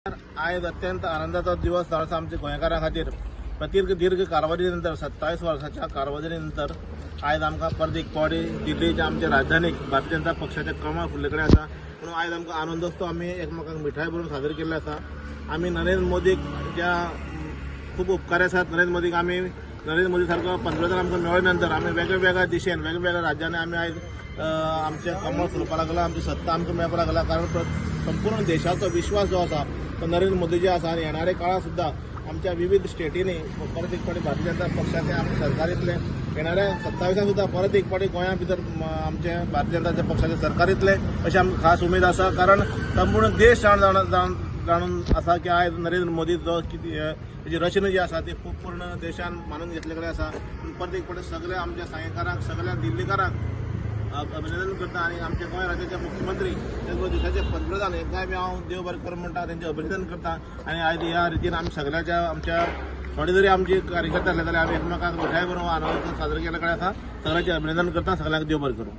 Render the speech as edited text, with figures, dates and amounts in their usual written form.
आयज अत्यंत आनंदाचो दिवस जावन आसा आमच्या गोंयकारां खातीर. प्रदीर्घ दीर्घ कारवारी नंतर, 27 वर्साच्या कारवारी नंतर आयज आमकां परत एक फावटी दिल्लीच्या आमच्या राजधानीक भारतीय जनता पक्षाचे कमळ फुल्ले कडेन आसा. म्हणून आयज आमकां आनंद आसतो. आमी एकमेकांक मिठाय बरोवन सादर केल्ले आसा. आमी नरेंद्र मोदीक ज्या खूब उपकारी आसात. नरेंद्र मोदीक आमी, नरेंद्र मोदी सारको पंतप्रधान आमकां मेळ्ळे नंतर आमी वेगळ्या वेगळ्या दिशेन, वेगळ्या वेगळ्या राज्यांनी आमी आयज आमचें कमळ फुलपाक लागला, आमची सत्ता आमकां मेळपाक लागला. कारण संपूर्ण देशाचो विश्वास जो आसा तो नरेंद्र मोदीजी आसा आनी येणाऱ्या काळात सुद्दां आमच्या विविध स्टेटींनी परत एक फावटी भारतीय जनता पक्षाचे आमचे सरकार येतलें. येणाऱ्या 27 सुद्दां परत एक फावटी गोंया भितर आमचे भारतीय जनता पक्षाचे सरकार येतलें अशी आमकां खास उमेद आसा. कारण संपूर्ण देश जाण जाण जाण जाणून आसा की आयज नरेंद्र मोदी जो कितें तेजी रचना जी आसा ती खूब पूर्ण देशान मानून घेतले कडेन आसा. पूण परत एक फावटी सगळ्या आमच्या सांगेकारांक, सगळ्या दिल्लीकारांक अभिनंदन करता आनी आमच्या गोंय राज्याचे मुख्यमंत्री, त्याच देशाचे पंतप्रधान हेंकांय बी हांव देव बरें करूं म्हणटा, तेंचें अभिनंदन करता. आनी आयज ह्या रितीन आमी सगळ्याच्या आमच्या थोडे जरी आमचे कार्यकर्ते आसले जाल्यार आमी एकमेकांक मिठाय बरोवन आनंद साजरो केल्ले कडेन आसा. सगळ्यांचें अभिनंदन करता. सगळ्यांक देव बरें करूं.